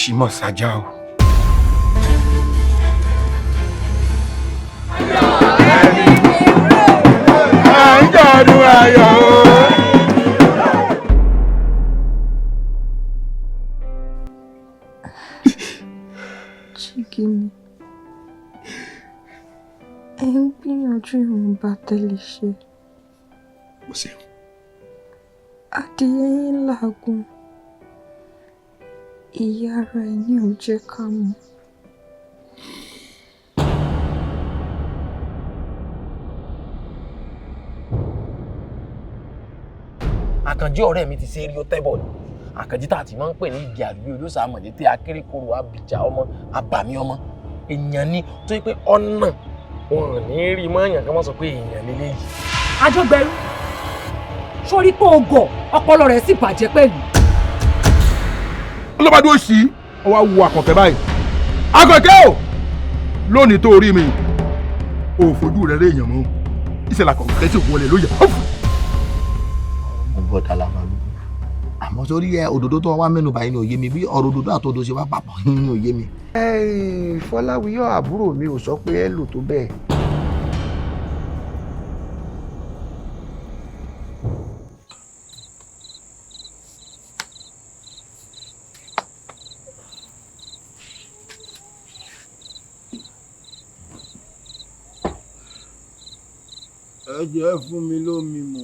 Àṣìmọ̀ sájà o. À ń jọdún ayọ̀ o. Chigini, ẹ ń gbìyànjú ìwọ̀nba tẹ́ lè ṣe. Mo ṣeun. Adìyẹ yín làágùn, ìyá ara ẹ̀ ní ò jẹ́ ká mọ̀. Àkànjí ọ̀rẹ́ mi ti ṣe eré ọtẹ́bọ̀ ni. Àkànjí tá a ti máa ń pè ní igi àdúgbò olóṣà àmọ̀dé tí akérèkọrò abìjà ọmọ abàmì ọmọ èèyàn ni tó yẹ pé ọ̀nà wọn ò ní rí mọ́ èèyàn kan wọ́n sọ pé èèyàn lélẹ́yìí. Àjọgbẹ̀rú, sórí pé o gọ̀, ọpọlọ rẹ̀ sì bàjẹ́ pẹ̀lú. Ló bá dúró sí i, ó wá wo Àkànkẹ́ báyìí. Àkànkẹ́ o, lónìí tó rí mi, ò fojú rẹ̀ rí èèyàn mọ́. Ìṣẹ̀lẹ̀ Àkànkẹ́ sì wọlé lóye. Mo gbọ́ dalabalu, àmọ́ sórí ẹ òdòdó tó wá mẹ́nu báyìí ní òye mi, bí ọ̀rọ̀ òdòdó àtòdó ṣe wá papọ̀ ní òye mi. Fọláwíyọ àbúrò mi ò sọ pé ẹ lò tó bẹ́ẹ̀. Ẹ jẹ́ fún mi lómi mu.